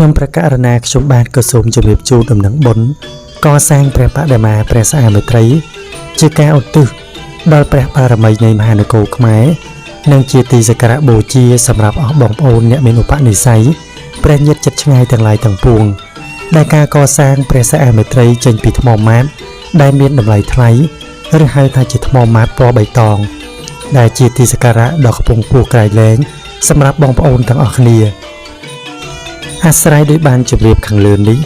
ខ្ញុំប្រកាសណាខ្ញុំបាទក៏សូមជម្រាបជូនដំណឹងបុណ្យកសាងព្រះបដិមាព្រះស្អាមេត្រី ជាការឧទ្ទិសដល់ព្រះបារមីនៃមហានគរខ្មែរនិងជាទីសក្ការៈបូជាសម្រាប់អស់បងប្អូនអ្នកមានឧបនិស្ស័យព្រះញាតិចិត្តឆ្ងាយទាំងឡាយទាំងពួងដែលការកសាងព្រះស្អាមេត្រីចេញពីថ្មម៉ាបដែលមានតម្លៃថ្លៃឬហៅថាជាថ្មម៉ាបពណ៌បៃតងដែលជាទីសក្ការៈដ៏ខ្ពង់ខ្ពស់ក្រៃលែងសម្រាប់បងប្អូនទាំងអស់គ្នាអាស្រ័យដោយបានជម្រាបខាងលើនេះ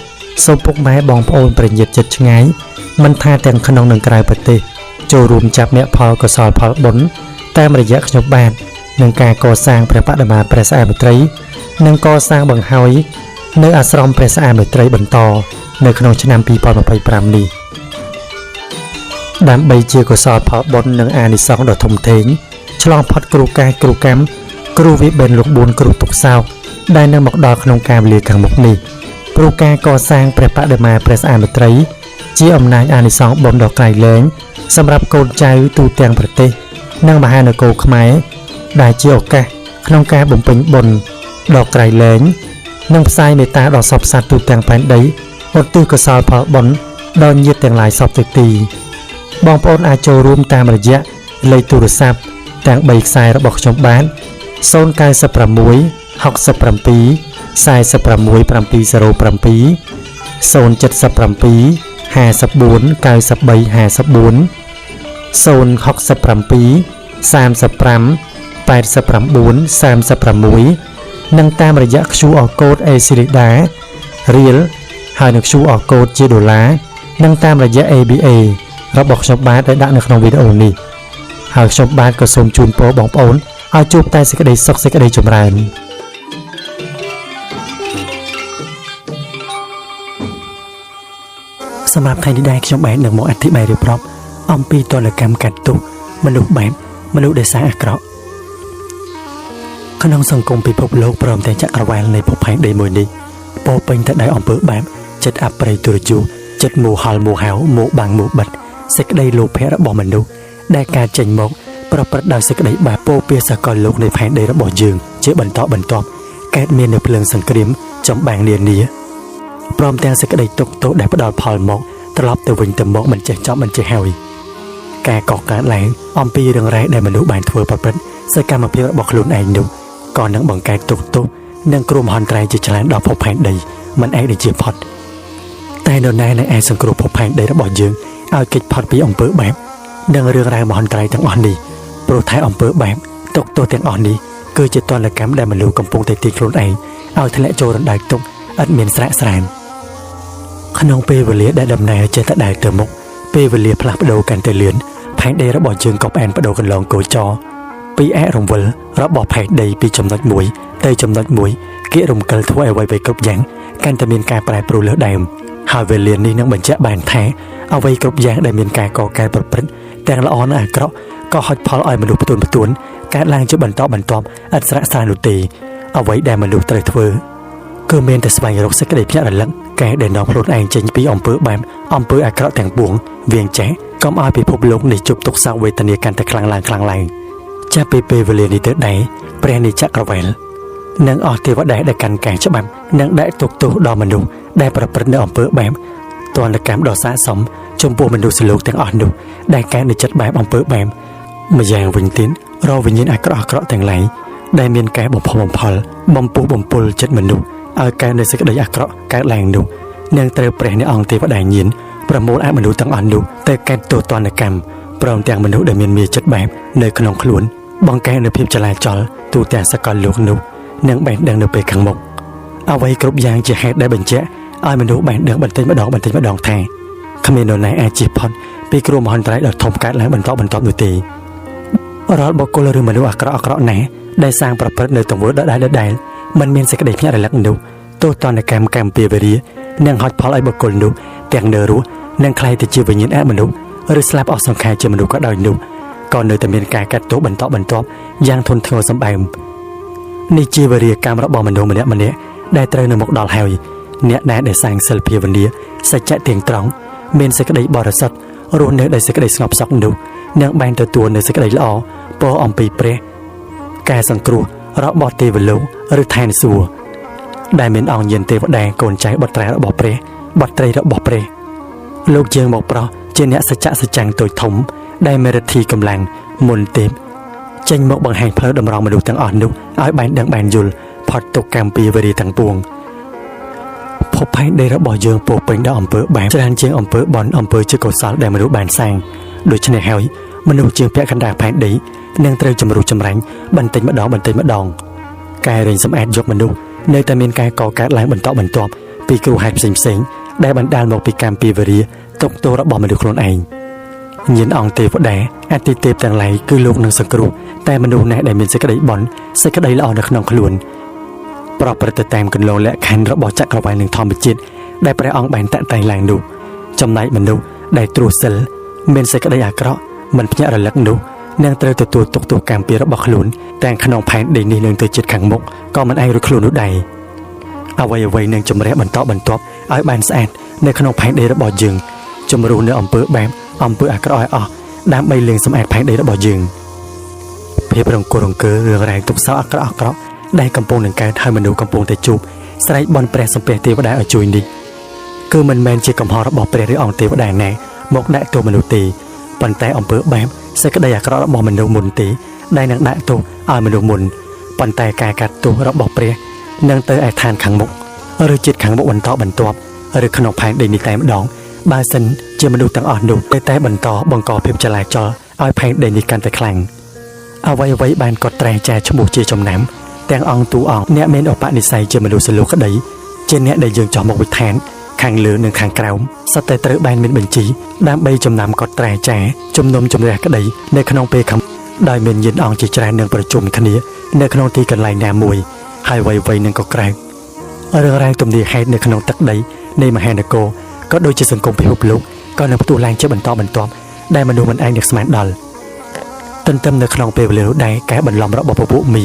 សូមពុកម៉ែបងប្អូនប្រិញាតិចិត្តឆ្ងាយមិនថាទាំងក្នុងនិងក្រៅប្រទេសចូលរួមចាប់មគ្គផលកុសលផលបុណ្យតាមរយៈខ្ញុំបាទនឹងការកសាងព្រះបដិមាព្រះស្អាតមេត្រីនិងកសាងបង្ហើយនៅអាស្រមព្រះស្អាតមេត្រីបន្តនៅក្នុងឆ្នាំ2025នេះដើម្បីជាកុសលផលបុណ្យនិងអានិសង្សដ៏ធំធេងឆ្លងផុតគ្រូកាយគ្រូកម្មគ្រូវិបិនលោក4គ្រូទុកសោកដែលនឹងមកដល់ក្នុងកាលវេលាខាងមុខនេះព្រោះការកសាងព្រះបដិមាព្រះស្អាតមេត្រីជាអំណាចអានិសង្សបុណ្យដ៏ក្រៃលែងសម្រាប់កូនចៅទូទាំងប្រទេសនិងមហានគរខ្មែរដែលជាឱកាសក្នុងការបំពេញបុណ្យដ៏ក្រៃលែងនិងផ្សាយមេត្តាដល់សព្វសត្វទូទាំងផែនដីឧទ្ទិសកុសលផលបុណ្យដល់ញាតិទាំងឡាយសព្វទិសទីបងប្អូនអាចចូលរួមតាមរយៈលេខទូរស័ព្ទទាំង3ខ្សែរបស់ខ្ញុំបាន096 67 46 707 077 54 93 54 067 35 89 36និងតាមរយៈ QR code ACLEDA រៀលហើយនឹង QR code ជាដុល្លារនិងតាមរយៈ ABA របស់ខ្ញុំបាទដែលដាក់នៅក្នុងវីដេអូនេះហើយខ្ញុំបាទក៏សូមជូនពរបងប្អូនឲ្យជួបតែសេចក្តីសុខសេចក្តីចម្រើនសម្រាប់ថ្ងៃនេះដែរខ្ញុំបាទនឹងមកអធិប្បាយរៀបរាប់អំពីទណ្ឌកម្មកាត់ទោសមនុស្សបែបមនុស្សដែលសាងអាក្រក់ក្នុងសង្គមពិភពលោកព្រមទាំងចក្រវាលនៃភពផែនដីមួយនេះពោពេញទៅដោយអំពើបាបចិត្តអប្រិយទុរយុចិត្តមោហល់មោហៅមោបាំងមោបិទសេចក្តីលោភៈរបស់មនុស្សដែលការចេញមកប្រព្រឹត្តដោយសេចក្តីបាបពោពាសកលលោកនៃផែនដីរបស់យើងជាបន្តបន្ទាប់កើតមាននៅភ្លើងសង្គ្រាមចម្បាំងនានាព្រមទាំងសេចក្តីទុក្ខទោសដែលផ្ដល់ផលមកត្រឡប់ទៅវិញទៅមកមិនចេះចប់មិនចេះហើយការកកើតឡើងអំពីរឿងរ៉ាវដែលមនុស្សបានធ្វើប្រព្រឹត្តសកម្មភាពរបស់ខ្លួនឯងនោះក៏នឹងបង្កើតទុក្ខទោសនិងគ្រោះមហន្តរាយជាច្រើនដល់ភពផែនដីមិនអាចដែលជាផុតតែនរណានឹងអាចសង្គ្រោះភពផែនដីរបស់យើងឲ្យគេចផុតពីអំពើបាបនិងរឿងរ៉ាវមហន្តរាយទាំងអស់នេះព្រោះតែអំពើបាបទុក្ខទោសទាំងអស់នេះគឺជាទណ្ឌកម្មដែលមនុស្សកំពុងតែទាញខ្លួនឯងឲ្យធ្លាក់ចូលរណ្ដៅទុក្ខឥតមានស្រាកស្រានក្នុងពេលវេលាដែលដំណើរចេះតែដើរទៅមុខពេលវេលាផ្លាស់ប្ដូរកាន់តែលឿនផែនដីរបស់យើងក៏ផ្អែមប្ដូរកន្លងគោចរពីឯករង្វិលរបស់ផែនដីពីចំណុចមួយទៅចំណុចមួយគៀករំកិលធ្វើអ្វីៗគ្រប់យ៉ាងកាន់តែមានការប្រែប្រួលលើសដើមហើយវេលានេះនឹងបញ្ជាក់បានថាអ្វីគ្រប់យ៉ាងដែលមានការកកើតប្រព្រឹត្តទាំងល្អនិងអាក្រក់ក៏ហុចផលឲ្យមនុស្សផ្ទួនកើតឡើងជាបន្តបន្ទាប់ឥតស្រាកស្រាននោះទេអ្វីដែលមនុស្សត្រូវធ្វើគឺមានតែស្វែងរកសេចក្តីភ្ញាក់រលឹកកែដែលនាំខ្លួនឯងចេញពីអំពើបាបអំពើអាក្រក់ទាំងពួងវៀងចាស់កុំឲ្យពិភពលោកនេះជួបទុក្ខសោកវេទនាកាន់តែខ្លាំងឡើងចាប់ពីពេលវេលានេះទៅដែរព្រះនៃចក្រវាលនិងអស់ទេវតាដែលកាន់ការច្បាប់និងដាក់ទុកទោសដល់មនុស្សដែលប្រព្រឹត្តនៅអំពើបាបទណ្ឌកម្មដ៏ស័ក្តិសមចំពោះមនុស្សលោកទាំងអស់នោះដែលកើតនៅចិត្តបែបអំពើបាបម្យ៉ាងវិញទៀតរាល់វិញ្ញាណអាក្រក់ទាំងឡាយដែលមានការបំផុសបំផុលបំពុះបំពុលចិត្តមនុស្សឲ្យកើតនៅសេចក្តីអាក្រក់កើតឡើងនោះនឹងត្រូវព្រះនៃអង្គទេវតាញាណប្រមូលអមនុស្សទាំងអស់នោះទៅកាត់ទោសទណ្ឌកម្មព្រមទាំងមនុស្សដែលមានមាចិត្តបែបនៅក្នុងខ្លួនបង្កើតនូវភាពចលាចលទូទាំងសកលលោកនោះនឹងបែងដឹងនៅពេលខាងមុខអ្វីគ្រប់យ៉ាងជាហេតុដែលបញ្ជាក់ឲ្យមនុស្សបែងដឹងបន្តិចម្ដងថាគ្មាននរណាអាចជៀសផុតពីគ្រោះមហន្តរាយដ៏ធំកើតឡើងបន្តបន្ទាប់នោះទេរាល់បុគ្គលឬមនុស្សអាក្រក់ណាស់ដែលសាងប្រព្រឹត្តនៅទង្វើដដែលៗមិនមានសេចក្តីភ្ញាក់រលឹកនោះទោសទណ្ឌកម្មកម្មពៀវរានឹងហុចផលឲ្យបុគ្គលនោះទាំងនៅរស់និងក្លាយទៅជាវិញ្ញាណអមនុស្សឬស្លាប់អស់សង្ខារជាមនុស្សក៏ដោយនោះក៏នៅតែមានការកាត់ទោសបន្តបន្ទាប់យ៉ាងធ្ងន់ធ្ងរសម្បើមនេះជាវេរាកម្មរបស់មនុស្សម្នាក់ៗដែលត្រូវនឹងមកដល់ហើយអ្នកដែលសាងសិលភាវនាសច្ចៈទៀងត្រង់មានសេចក្តីបរិសុទ្ធរស់នៅដោយសេចក្តីស្ងប់សុខនោះនឹងបានទទួលនៅសេចក្តីល្អពរអំពីព្រះការសង្គ្រោះរបស់ទេវលោកឬឋានសួគ៌ ដែលមានអង្គញាណទេវតាកូនចៅបុត្រារបស់ព្រះបុត្រីរបស់ព្រះលោកយាងមកប្រោះជាអ្នកសច្ចៈសច្ចាំងតូចធំដែលមានឫទ្ធីកម្លាំងមុនទេពចេញមកបង្ហាញផ្លូវតម្រង់មនុស្សទាំងអស់នោះឲ្យបានដឹងបានយល់ផុតទុក្ខកម្មពីវេរាទាំងពួងភពផែនដីរបស់យើងពោពេញដោយអំពើបាបច្រើនជាងអំពើបុណ្យអំពើជាកុសលដែលមនុស្សបានសាងដូច្នេះហើយមនុស្សជាងពាក់កណ្ដាលផែនដីនឹងត្រូវជំរុះចម្រាញ់បន្តិចម្ដងបន្តិចម្ដងការរែងសម្អាតយកមនុស្សនៅតែមានការកកើតឡើងបន្តបន្ទាប់ពីគ្រោះហេតុផ្សេងៗដែលបណ្ដាលមកពីកម្មពីវេរាទុក្ខទោសរបស់មនុស្សខ្លួនឯងញាណអង្គទេវតាអតិទេពទាំងឡាយគឺលោកនឹងសង្គ្រោះតែមនុស្សណាដែលមានសេចក្តីបុណ្យសេចក្តីល្អនៅក្នុងខ្លួនប្រព្រឹត្តទៅតាមគន្លងលក្ខខណ្ឌរបស់ចក្រវាឡនិងធម្មជាតិដែលព្រះអង្គបានតាក់តែងឡើងនោះចំណែកមនុស្សដែលទ្រោះសិលមានសេចក្តីអាក្រក់មិនភ្ញាក់រលឹកនោះនឹងត្រូវទទួលទុក្ខទោសកម្មពីរបស់ខ្លួនទាំងក្នុងផែនដីនេះនិងទៅជាតិខាងមុខក៏មិនអាចរួចខ្លួននោះដែរអ្វីៗនឹងជំរះបន្តបន្ទាប់ឲ្យបានស្អាតនៅក្នុងផែនដីរបស់យើងជំរុះនៅអំពើបាបអំពើអាក្រក់ឲ្យអស់ដើម្បីលាងសម្អាតផែនដីរបស់យើងភាពរង្គោះរង្គើរឿងរ៉ាវទុក្ខសោកអាក្រក់អាក្រក់ដែលកំពុងនឹងកើតហើយមនុស្សកំពុងតែជួបស្រែកបន់ព្រះសំពះទេវតាឲ្យជួយនេះគឺមិនមែនជាកំហុសរបស់ព្រះឬអង្គទេវតាណាមកដាក់ទោសមនុស្សទេប៉ុន្តែអំពើបាបសេចក្តីអាក្រក់របស់មនុស្សមុនទេដែលនឹងដាក់ទោសឲ្យមនុស្សមុនប៉ុន្តែការកាត់ទោសរបស់ព្រះនឹងទៅឯឋានខាងមុខឬជាតិខាងមុខបន្តបន្ទាប់ឬក្នុងផែនដីនេះតែម្ដងបើសិនជាមនុស្សទាំងអស់នោះតែបន្តបង្កភាពចលាចលឲ្យផែនដីនេះកាន់តែខ្លាំងអ្វីៗបានកត់ត្រែចាឈ្មោះជាចំណាំទាំងអង្គទូអង្គអ្នកមានឧបនិស្ស័យជាមនុស្សលោកក្តីជាអ្នកដែលយើងចោះមកវិឋានខាងលើនិងខាងក្រោមសុទ្ធតែត្រូវបានមានបញ្ជីដើម្បីចំណាំកត់ត្រែចាជំនុំជម្រះក្តីនៅក្នុងពេលខាងដោយមានញាតិអង្គជាច្រើននឹងប្រជុំគ្នានៅក្នុងទីកន្លែងណាមួយហើយអ្វីៗនឹងក៏ក្រែងរឿងរ៉ាវទំនាហេតុនៅក្នុងទឹកដីនៃមហានគរក៏ដូចជាសង្គមពិភពលោកក៏នឹងផ្ទុះឡើងជាបន្តបន្ទាប់ដែលមនុស្សមិនអាចនឹកស្មានដល់ទន្ទឹមនៅក្នុងពេលវេលានោះដែរការបន្លំរបស់ពពួកមា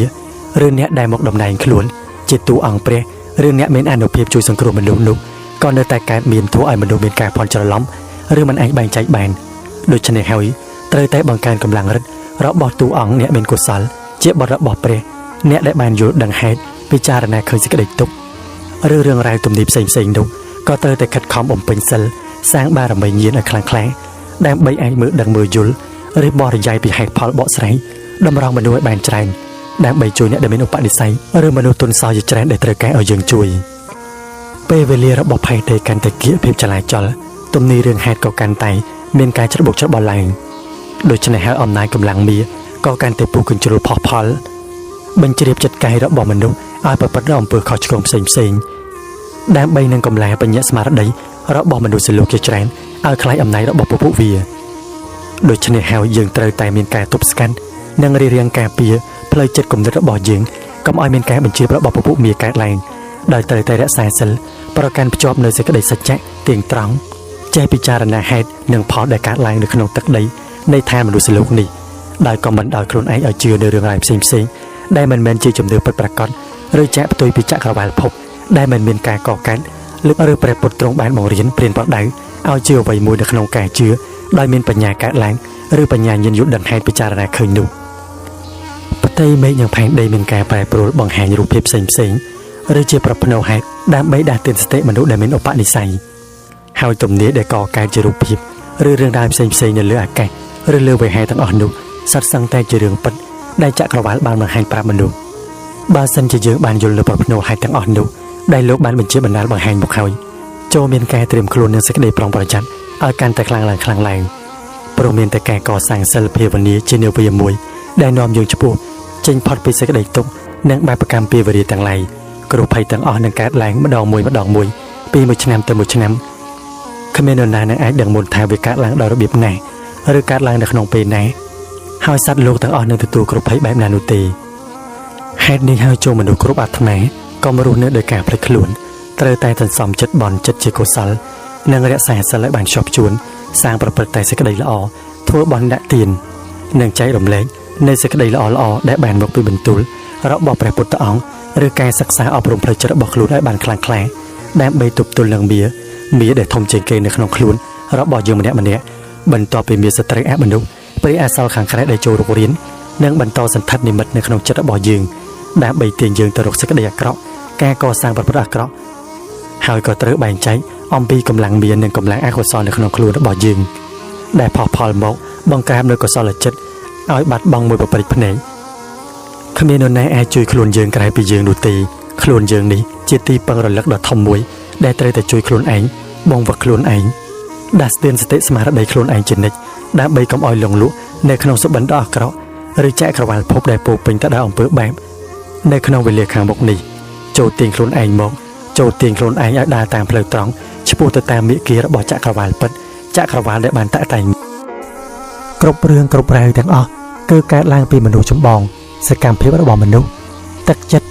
ឬអ្នកដែលមកតំណែងខ្លួនជាតួអង្គព្រះឬអ្នកមានអានុភាពជួយសង្គ្រោះមនុស្សនោះក៏នៅតែកើតមានធ្វើឲ្យមនុស្សមានការភ័ន្តច្រឡំឬមិនអាចបែងចែកបានដូច្នេះហើយត្រូវតែបង្កើនកម្លាំងឫទ្ធិរបស់តួអង្គអ្នកមានកុសលជាបុត្ររបស់ព្រះអ្នកដែលបានយល់ដឹងហេតុពិចារណាឃើញសេចក្តីទុក្ខឬរឿងរ៉ាវទំនាយផ្សេងៗនោះក៏ត្រូវតែខិតខំបំពេញសិលសាងបារមីញាណឲ្យខ្លាំងក្លាដើម្បីអាចមើលដឹងមើលយល់ឬបរិយាយពីហេតុផលបកស្រាយតម្រង់មនុស្សឲ្យបានច្រើនដើម្បីជួយអ្នកដែលមានឧបនិស្ស័យឬមនុស្សទុនសោយជាច្រើនដែលត្រូវការឲ្យយើងជួយពេលវេលារបស់ផែនដីកាន់តែគៀកភាពចលាចលទំនាយរឿងហេតុក៏កាន់តែមានការច្របូកច្របល់ឡើងដូច្នេះហើយអំណាចកម្លាំងមាក៏កាន់តែពុះកញ្ជ្រោលផុសផុលបញ្ជ្រាបចិត្តកាយរបស់មនុស្សឲ្យប្រព្រឹត្តអំពើខុសឆ្គងផ្សេងៗដើម្បីនឹងកម្លាំងបញ្ញាស្មារតីរបស់មនុស្សលោកជាច្រើនឲ្យខ្លាចអំណាចរបស់ពពួកវាដូច្នេះហើយយើងត្រូវតែមានការទប់ស្កាត់និងរារាំងការពារផ្លូវចិត្តគំនិតរបស់យើងកុំឲ្យមានការបញ្ជារបស់ពពួកមាកើតឡើងដោយត្រូវតែរក្សាសិលប្រកាន់ភ្ជាប់នៅសេចក្តីសច្ចៈទៀងត្រង់ចេះពិចារណាហេតុនិងផលដែលកើតឡើងនៅក្នុងទឹកដីនៃឋានមនុស្សលោកនេះដោយក៏មិនដោយខ្លួនឯងឲ្យជឿនៅរឿងរ៉ាវផ្សេងៗដែលមិនមែនជាជំនឿពិតប្រាកដឬចាក់ផ្ទុយពីចក្រវាលភពដែលមិនមានការកកើតឬព្រះពុទ្ធទ្រង់បានបង្រៀនព្រានប្រដៅឲ្យជឿអ្វីមួយនៅក្នុងការជឿដោយមានបញ្ញាកើតឡើងឬបញ្ញាញាណយល់ដឹងហេតុពិចារណាឃើញនោះផ្ទៃមេឃនិងផែនដីមានការប្រែប្រួលបង្ហាញរូបភាពផ្សេងៗឬជាប្រផ្នូលហេតុដើម្បីដាស់តឿនសតិមនុស្សដែលមានឧបនិស្ស័យហើយទំនាយដែលកកើតជារូបភាពឬរឿងរ៉ាវផ្សេងៗនៅលើអាកាសឬលើវេហាទាំងអស់នោះសុទ្ធសឹងតែជារឿងពិតដែលចក្រវាលបានបង្ហាញប្រាប់មនុស្សបើសិនជាយើងបានយល់នៅប្រផ្នូលហេតុទាំងអស់នោះដែលលោកបានបញ្ជាបណ្ដាលបង្ហាញមកហើយចូលមានការត្រៀមខ្លួននឹងសេចក្តីប្រុងប្រយ័ត្នឲ្យកាន់តែខ្លាំងឡើងខ្លាំងឡើងព្រោះមានតែការកសាងសិលភាវនាជានាវាមួយដែលនាំយើងឆ្ពោះចេញផុតពីសេចក្តីទុក្ខនិងបាបកម្មពីវេរាទាំងឡាយគ្រោះភ័យទាំងអស់នឹងកើតឡើងម្ដងមួយម្ដងមួយពីមួយឆ្នាំទៅមួយឆ្នាំគ្មាននរណានឹងអាចដឹងមុនថាវាកើតឡើងដោយរបៀបណាឬកើតឡើងនៅក្នុងពេលណាហើយសត្វលោកទាំងអស់នឹងទទួលគ្រោះភ័យបែបណានោះទេហេតុនេះហើយចូលមនុស្សគ្រប់អាត្មាកុំរស់នៅដោយការភ្លេចខ្លួនត្រូវតែសន្សំចិត្តបន់ចិត្តជាកុសលនិងរក្សាសិលឲ្យបានខ្ជាប់ខ្ជួនសាងប្រព្រឹត្តតែសេចក្តីល្អធ្វើបន់ដាក់ទាននិងចែករំលែកនៅសេចក្តីល្អៗដែលបានមកពីបន្ទូលរបស់ព្រះពុទ្ធអង្គឬការសិក្សាអប់រំផ្លូវចិត្តរបស់ខ្លួនឲ្យបានខ្លាំងក្លាដើម្បីទប់ទល់នឹងមាដែលធំជាងគេនៅក្នុងខ្លួនរបស់យើងម្នាក់ៗបន្ទាប់ពីមានសត្រូវអមនុស្សព្រះអាសលខាងក្រៅដែលចូលរុករាននិងបន្តសន្ធិដ្ឋនិមិត្តនៅក្នុងចិត្តរបស់យើងដើម្បីទាញយើងទៅរកសេចក្តីអាក្រក់ ការកសាងប្រព្រឹត្តអាក្រក់ហើយក៏ត្រូវបែងចែកអំពីកម្លាំងមាននិងកម្លាំងអកុសលនៅក្នុងខ្លួនរបស់យើងដែលផុសផុលមកបង្ក្រាបនៅកុសលចិត្តឲ្យបាត់បង់មួយប្រព្រឹត្តភ្នែកគ្មាននរណាអាចជួយខ្លួនយើងក្រៅពីយើងនោះទេខ្លួនយើងនេះជាទីពឹងរលឹកដ៏ធំមួយដែលត្រូវតែជួយខ្លួនឯងបងវឹកខ្លួនឯងដាស់ស្ទឿនសតិស្មារតីខ្លួនឯងជានិច្ចដើម្បីកុំឲ្យលងលក់នៅក្នុងសុបិនដ៏អាក្រក់ឬចក្រវាលភពដែលពោពេញទៅដោយអំពើបាបនៅក្នុងវេលាខាងមុខនេះចូលទាញខ្លួនឯងមកចូលទាញខ្លួនឯងឲ្យដើរតាមផ្លូវត្រង់ឆ្ពោះទៅតាមមាគ៌ារបស់ចក្រវាលពិតចក្រវាលដែលបានតាក់តែងគ្រប់រឿងគ្រប់រ៉ាវទាំងអស់គឺកើតឡើងពីមនុស្សចម្បងសកម្មភាពរបស់មនុស្សទឹកចិត្ត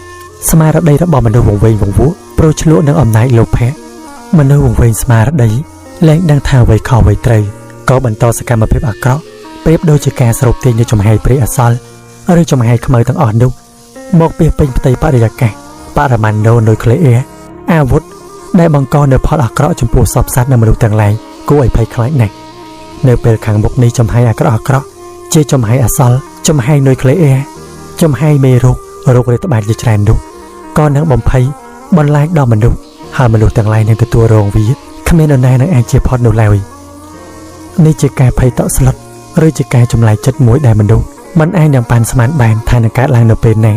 ស្មារតីរបស់មនុស្សវង្វេងវង្វក់ព្រោះឆ្លក់នឹងអំណាចលោភៈមនុស្សវង្វេងស្មារតីលែងដឹងថាអ្វីខុសអ្វីត្រូវក៏បន្តសកម្មភាពអាក្រក់ប្រៀបដូចជាការស្រូបទាញនូវចំហាយព្រាយអសល់ឬចំហាយខ្មៅទាំងអស់នោះមកពាសពេញផ្ទៃបរិយាកាសបរមាណូនុយក្លេអ៊ែរអាវុធដែលបង្កនូវផលអាក្រក់ចំពោះសព្វសត្វនិងមនុស្សទាំងឡាយគួរឲ្យភ័យខ្លាចណាស់នៅពេលខាងមុខនេះចំហាយអាក្រក់ជាចំហាយអសល់ចំហាយនុយក្លេអ៊ែរចំហាយមេរោគរោគរាតត្បាតជាច្រើននោះក៏នឹងបំភ័យបន្លាចដល់មនុស្សហើយមនុស្សទាំងឡាយនឹងទទួលរងវាគ្មាននរណានឹងអាចជាផុតនោះឡើយនេះជាការភ័យតក់ស្លុតឬជាការចម្លែកចិត្តមួយដែលមនុស្សមិនអាចនឹងប៉ាន់ស្មានបានថានឹងកើតឡើងនៅពេលណា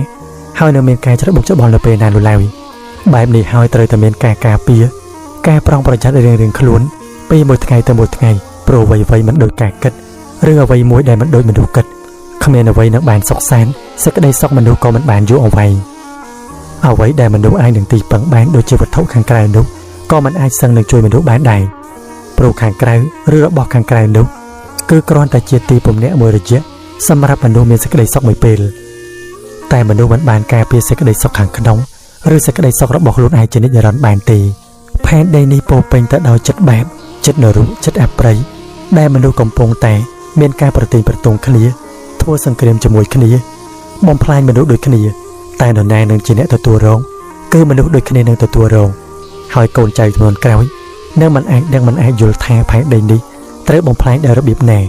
ហើយនឹងមានការច្របូកច្របល់នៅពេលណានោះឡើយបែបនេះហើយត្រូវតែមានការការពារការប្រុងប្រយ័ត្នរៀងៗខ្លួនពីមួយថ្ងៃទៅមួយថ្ងៃព្រោះអ្វីៗមិនដូចការគិតឬអ្វីមួយដែលមិនដូចមនុស្សគិតគ្មានអ្វីនឹងបានសុខសាន្តសេចក្តីសុខមនុស្សក៏មិនបានយូរអង្វែងអ្វីដែលមនុស្សអាចនឹងទីពឹងបានដូចជាវត្ថុខាងក្រៅនោះក៏មិនអាចសឹងនឹងជួយមនុស្សបានដែរព្រោះខាងក្រៅឬរបស់ខាងក្រៅនោះគឺគ្រាន់តែជាទីពំនាក់មួយរយៈសម្រាប់មនុស្សមានសេចក្តីសុខមួយពេលតែមនុស្សមិនបានការពារសេចក្តីសុខខាងក្នុងឬសេចក្តីសុខរបស់ខ្លួនឯងជានិច្ចនិរន្តរ៍បានទេផែនដីនេះពោពេញទៅដោយចិត្តបាបចិត្តនរកចិត្តអប្រិយដែលមនុស្សកំពុងតែមានការប្រទាញប្រទង់គ្នាធ្វើសង្គ្រាមជាមួយគ្នាបំផ្លាញមនុស្សដូចគ្នាតែនរណានឹងជាអ្នកទទួលរងគឺមនុស្សដូចគ្នានឹងទទួលរងហើយកូនចៅជំនាន់ក្រោយនឹងមិនអាចដឹងមិនអាចយល់ថាផែនដីនេះត្រូវបំផ្លាញដោយរបៀបណា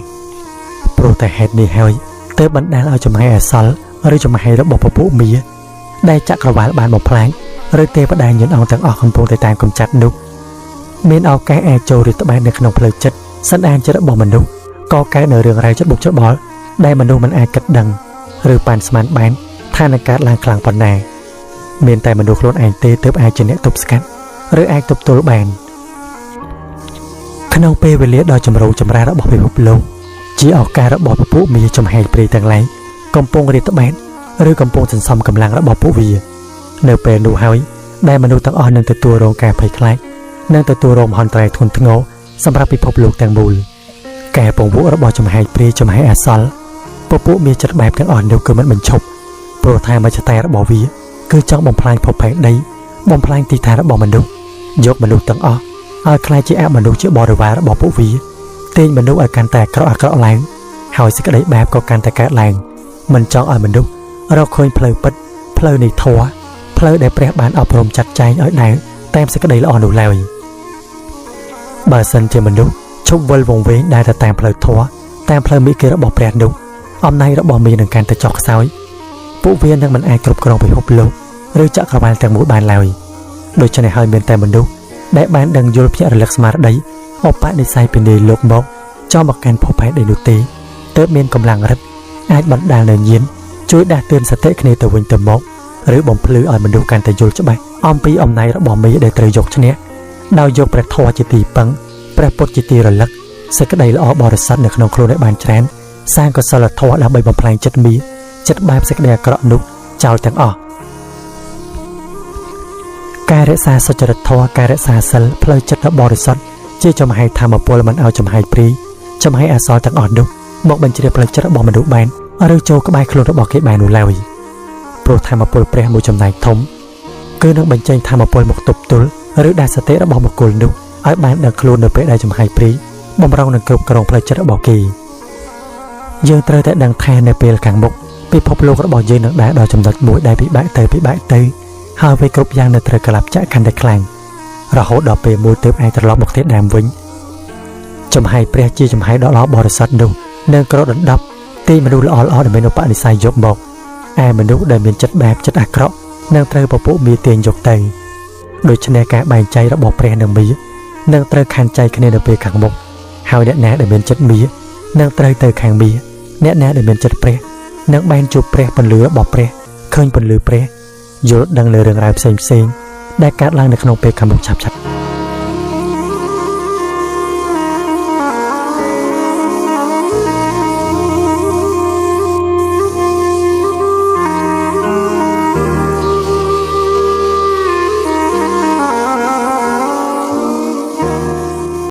ព្រោះតែហេតុនេះហើយទើបបណ្ដាលឲ្យចំហាយអសល់ឬចំហាយរបស់ពពួកមាដែលចក្រវាលបានបំផ្លាញឬទេវតាញាណអង្គទាំងអស់កំពុងតែតាមកម្ចាត់នោះមានឱកាសអាចចូលរាតត្បាតនៅក្នុងផ្លូវចិត្តសន្តានចិត្តរបស់មនុស្សក៏កើតនៅរឿងរ៉ាវចិត្តបុកច្របល់ដែលមនុស្សមិនអាចគិតដឹងឬប៉ាន់ស្មានបានថានឹងកើតឡើងខ្លាំងប៉ុណ្ណាមានតែមនុស្សខ្លួនឯងទេទើបអាចជាអ្នកទប់ស្កាត់ឬអាចទប់ទល់បានក្នុងពេលវេលាដ៏ចម្រូងចម្រាសរបស់ពិភពលោកជាឱកាសរបស់ពពួកមាចំហែកព្រាយទាំងឡាយកំពុងរាតត្បាតឬកំពុងសន្សំកម្លាំងរបស់ពួកវានៅពេលនោះហើយដែលមនុស្សទាំងអស់នឹងទទួលរងការភ័យខ្លាចនិងទទួលរងមហន្តរាយធ្ងន់ធ្ងរសម្រាប់ពិភពលោកទាំងមូលការពង្វក់របស់ចំហែកព្រាយចំហែកអសល់ពពួកមាចិត្តបែបទាំងអស់នោះគឺមិនបញ្ឈប់ព្រោះថាមជ្ឈតារបស់វាគឺចង់បំផ្លាញភពផែនដីបំផ្លាញទីឋានរបស់មនុស្សយកមនុស្សទាំងអស់ឲ្យក្លាយជាអមនុស្សជាបរិវាររបស់ពួកវាទាញមនុស្សឲ្យកាន់តែអាក្រក់ឡើងហើយសេចក្តីបាបក៏កាន់តែកើតឡើងមិនចង់ឲ្យមនុស្សរកឃើញផ្លូវពិតផ្លូវនៃធម៌ផ្លូវដែលព្រះបានអប់រំចាត់ចែងឲ្យដើរតាមសេចក្តីល្អនោះឡើយបើសិនជាមនុស្សឈប់វិលវង្វេងដើរទៅតាមផ្លូវធម៌តាមផ្លូវមាគ៌ារបស់ព្រះនោះអំណាចរបស់មានឹងកាន់តែចុះខ្សោយពួកវានឹងមិនអាចគ្រប់គ្រងពិភពលោកឬចក្រវាលទាំងមូលបានឡើយដូច្នេះហើយមានតែមនុស្សដែលបានដឹងយល់ភ្ញាក់រលឹកស្មារតីឧបនិស្ស័យពីនៃលោកមកចង់មកកាន់ភពផែនដីនោះទេទើបមានកម្លាំងរិទ្ធអាចបណ្ដាលនៅញាណជួយដាស់តឿនសតិគ្នាទៅវិញទៅមកឬបំភ្លឺឲ្យមនុស្សកាន់តែយល់ច្បាស់អំពីអំណាចរបស់មេដែលត្រូវយកឈ្នះដោយយកព្រះធម៌ជាទីពឹងព្រះពុទ្ធជាទីរលឹកសេចក្តីល្អបរិសុទ្ធនៅក្នុងខ្លួនឲ្យបានច្រើនសាងកុសលធម៌ដើម្បីបំផ្លាញចិត្តមាចិត្តបាបសេចក្តីអាក្រក់នោះចោលទាំងអស់ការរក្សាសុចរិតធម៌ការរក្សាសិលផ្លូវចិត្តដ៏បរិសុទ្ធជាចំហែកធម៌ពលមិនឲ្យចំហែកព្រាយចំហែកអសល់ទាំងអស់នោះមកបញ្ជ្រាបផ្លូវចិត្តរបស់មនុស្សបានឬចូលក្បែរខ្លួនរបស់គេបាននោះឡើយព្រោះធម៌ពលព្រះមួយចំណែកធំគឺនឹងបញ្ចេញធម៌ពលមកទប់ទល់ឬដាស់សតិរបស់បុគ្គលនោះឲ្យបានដឹងខ្លួននៅពេលដែលចំហាយព្រាយបំរុងនឹងគ្រប់គ្រងផ្លូវចិត្តរបស់គេយើងត្រូវតែដឹងថានៅពេលខាងមុខពិភពលោករបស់យើងនឹងដើរដល់ចំណុចមួយដែលពិបាកទៅហើយវាគ្រប់យ៉ាងនៅត្រូវក្លាប់ចាក់កាន់តែខ្លាំងរហូតដល់ពេលមួយទើបអាចត្រឡប់មកទៀតដើមវិញចំហាយព្រះជាចំហាយដ៏ល្អបរិសុទ្ធនោះនឹងក្រដណ្ដប់ទាញមនុស្សល្អៗដែលមានឧបនិស្ស័យយកមកឯមនុស្សដែលមានចិត្តបាបចិត្តអាក្រក់ នឹងត្រូវពពួកមាទាញយកទៅដូច្នេះការបែងចែករបស់ព្រះនិងមានឹងត្រូវខណ្ឌចែកគ្នានៅពេលខាងមុខហើយអ្នកណាដែលមានចិត្តមានឹងត្រូវទៅខាងមាអ្នកណាដែលមានចិត្តព្រះនឹងបែនជួបព្រះពន្លឺរបស់ព្រះឃើញពន្លឺព្រះយល់ដឹងលើរឿងរ៉ាវផ្សេងផ្សេងដែលកើតឡើងនៅក្នុងពេលខាងមុខឆាប់ៗ